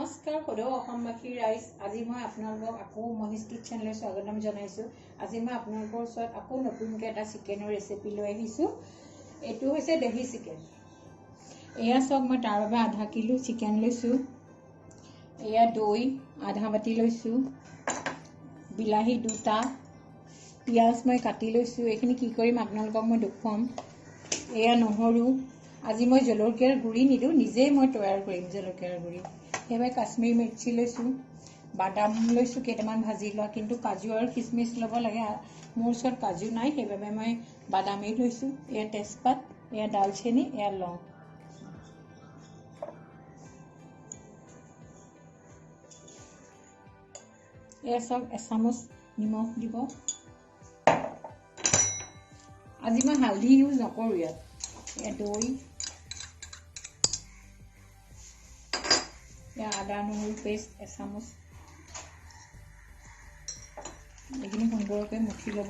নমস্কাৰ সদৌ অসমবাসী ৰাইজ, আজি মই আপোনালোকক আকৌ মহিষ কিটচেনলৈ স্বাগতম জনাইছোঁ। আজি মই আপোনালোকৰ ওচৰত আকৌ নতুনকৈ এটা চিকেনৰ ৰেচিপি লৈ আহিছোঁ। এইটো হৈছে দহি চিকেন। এয়া চাওক, মই তাৰ বাবে আধা কিলো চিকেন লৈছোঁ। এয়া দৈ আধা বাতি লৈছোঁ, বিলাহী দুটা, পিঁয়াজ মই কাটি লৈছোঁ। এইখিনি কি কৰিম আপোনালোকক মই দেখুৱাম। এয়া নহৰু, আজি মই জলকীয়াৰ গুড়ি নিদিওঁ, নিজেই মই তৈয়াৰ কৰিম জলকীয়াৰ গুড়ি। সেইবাবে কাশ্মীৰী মিৰ্চি লৈছোঁ, বাদাম লৈছোঁ কেইটামান ভাজি লোৱা, কিন্তু কাজু আৰু খিচমিচ ল'ব লাগে। মোৰ ওচৰত কাজু নাই, সেইবাবে মই বাদামেই লৈছোঁ। এয়া তেজপাত, এয়া ডালচেনি, এয়া লং। এয়া চাওক, এচামুচ নিমখ দিব। আজি মই হালধি ইউজ নকৰোঁ ইয়াত। এয়া দৈ, এয়া আদা নহৰু পেষ্ট এচামুচ। এইখিনি সুন্দৰকৈ মুঠি ল'ব।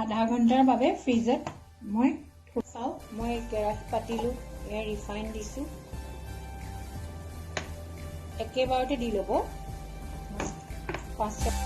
আধা ঘণ্টাৰ বাবে ফ্ৰিজত মই চাওক, মই কেৰাহী পাতিলোঁ, এয়া ৰিফাইন দিছোঁ, একেবাৰতে দি ল'ব। 5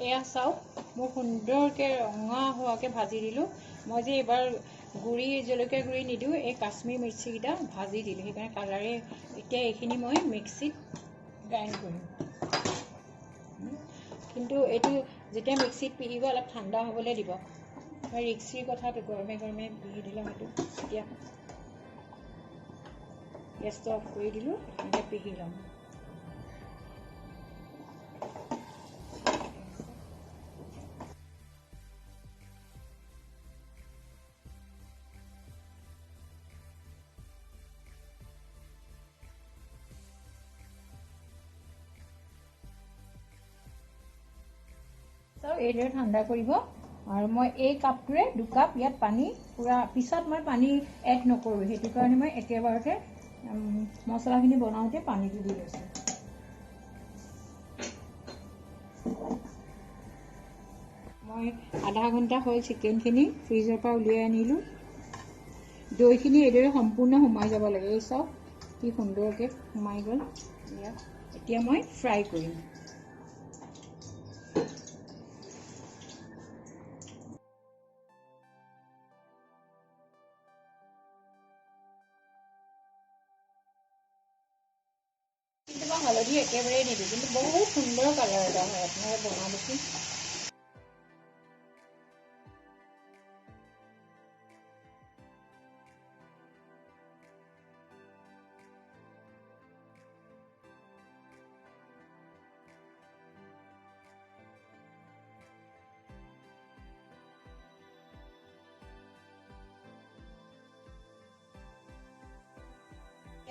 এয়া চাওক, মোৰ সুন্দৰকৈ ৰঙা হোৱাকৈ ভাজি দিলোঁ। মই যে এইবাৰ গুড়ি জলকীয়া গুড়ি নিদিওঁ, এই কাশ্মীৰ মিৰ্চিকেইটা ভাজি দিলোঁ, সেইকাৰণে কালাৰে। এতিয়া এইখিনি মই মিক্সিত গ্ৰাইণ্ড কৰিম। কিন্তু এইটো যেতিয়া মিক্সিত পিহিব অলপ ঠাণ্ডা হ'বলৈ দিব, ৰিক্সিৰ কথাটো, গৰমে গৰমে পিহি দিলে হয়তো। এতিয়া গেছটো অফ কৰি দিলোঁ, এতিয়া পিহি ল'ম। এইদৰে ঠাণ্ডা কৰিব। আৰু মই এই কাপটোৰে 2 কাপ ইয়াত পানী পূৰা, পিছত মই পানী এড নকৰোঁ, সেইটো কাৰণে মই একেবাৰতে মছলাখিনি বনাওঁতে পানীটো দি লৈছোঁ। মই আধা ঘণ্টা হ'ল চিকেনখিনি ফ্ৰিজৰ পৰা উলিয়াই আনিলোঁ। দৈখিনি এইদৰে সম্পূৰ্ণ সোমাই যাব লাগে। এই চাওক কি সুন্দৰকৈ সোমাই গ'ল। এতিয়া মই ফ্ৰাই কৰিম। কিন্তু মই হালধি একেবাৰেই নিদিওঁ, কিন্তু বহুত সুন্দৰ কালাৰ এটা হয়। আপোনালোকে বনাবচোন।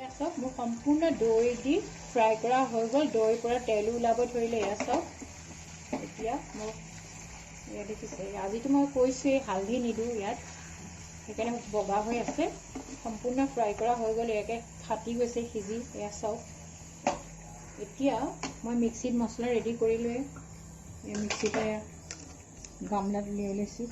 এয়া চাওক, মোৰ সম্পূৰ্ণ দৈ দি ফ্ৰাই কৰা হৈ গ'ল। দৈৰ পৰা তেলো ওলাব ধৰিলে। এয়া চাওক, এতিয়া মোক এয়া দেখিছে, আজিতো মই কৈছোঁৱেই হালধি নিদিওঁ ইয়াত, সেইকাৰণে বগা হৈ আছে। সম্পূৰ্ণ ফ্ৰাই কৰা হৈ গ'ল, ইয়াকে ফাটি গৈছে সিজি। এয়া চাওক, এতিয়া মই মিক্সিত মছলা ৰেডি কৰিলোৱে। এই মিক্সিতে গামলাত উলিয়াই লৈছোঁ।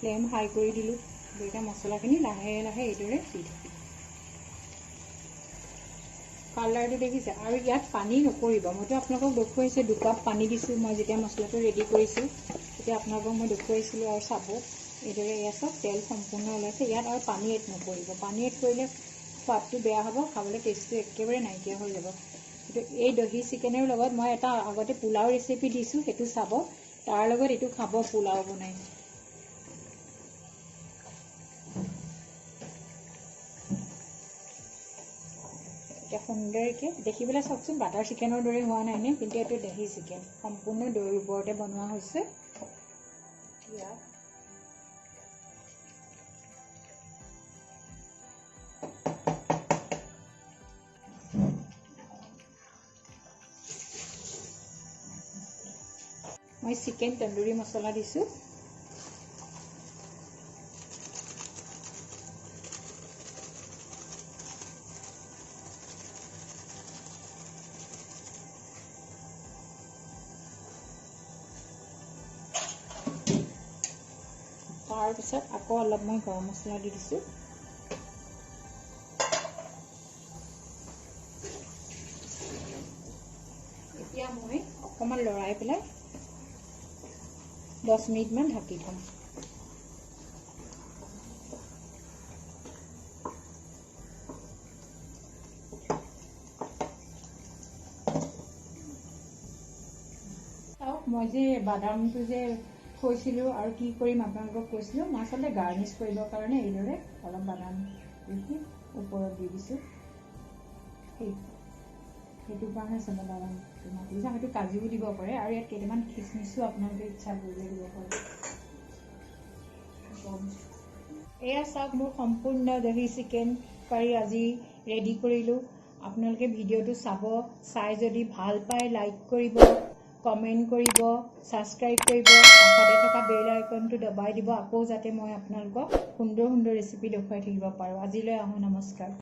ফ্লেম হাই কৰি দিলোঁ। এতিয়া মছলাখিনি লাহে লাহে এইদৰে দি থাকিম। কালাৰটো দেখিছে। আৰু ইয়াত পানী নকৰিব, মইতো আপোনালোকক দেখুৱাইছোঁ 2 কাপ পানী দিছোঁ। মই যেতিয়া মছলাটো ৰেডি কৰিছোঁ তেতিয়া আপোনালোকক মই দেখুৱাইছিলোঁ। আৰু চাব এইদৰে এয়া চাওক, তেল সম্পূৰ্ণ ওলাইছে। ইয়াত আৰু পানী এড নকৰিব, পানী এড কৰিলে সোৱাদটো বেয়া হ'ব, খাবলৈ টেষ্টটো একেবাৰে নাইকিয়া হৈ যাব। কিন্তু এই দহি চিকেনৰ লগত মই এটা আগতে পোলাও ৰেচিপি দিছোঁ, সেইটো চাব, তাৰ লগত এইটো খাব পোলাও বনাই। এতিয়া সুন্দৰকৈ দেখিবলৈ চাওকচোন, বাটাৰ চিকেনৰ দৰে হোৱা নাই নে? কিন্তু এইটো দহি চিকেন, সম্পূৰ্ণ দৈৰ ওপৰতে বনোৱা হৈছে। এতিয়া মই চিকেন তন্দুৰী মছলা দিছোঁ। তাৰপিছত আকৌ অলপ মই গৰম মছলা দি দিছোঁ। এতিয়া মই অকণমান লৰাই পেলাই 10 মিনিটমান ঢাকি থ'ম। চাওক, মই যে বাদামটো যে থৈছিলোঁ আৰু কি কৰিম আপোনালোকক কৈছিলোঁ, মই আচলতে গাৰ্নিছ কৰিবৰ কাৰণে এইদৰে অলপ বাদাম ওপৰত দি দিছোঁ। সেইটো কাৰণে আচলতে বাদামটো মই দিছোঁ। হয়তো কাজুও দিব পাৰে আৰু ইয়াত কেইটামান খিচমিচো আপোনালোকে ইচ্ছা কৰিলে দিব পাৰে। এয়া চাওক, মোৰ সম্পূৰ্ণ দহি চিকেন কাৰী আজি ৰেডি কৰিলোঁ। আপোনালোকে ভিডিঅ'টো চাব, চাই যদি ভাল পায় লাইক কৰিব, কমেণ্ট কৰিব, ছাবস্ক্ৰাইব কৰিব, কাষতে থকা বেল আইকনটো দবাই দিব, আকৌ যাতে মই আপোনালোকক সুন্দৰ সুন্দৰ ৰেচিপি দেখুৱাই থাকিব পাৰোঁ। আজিলৈ আহোঁ, নমস্কাৰ।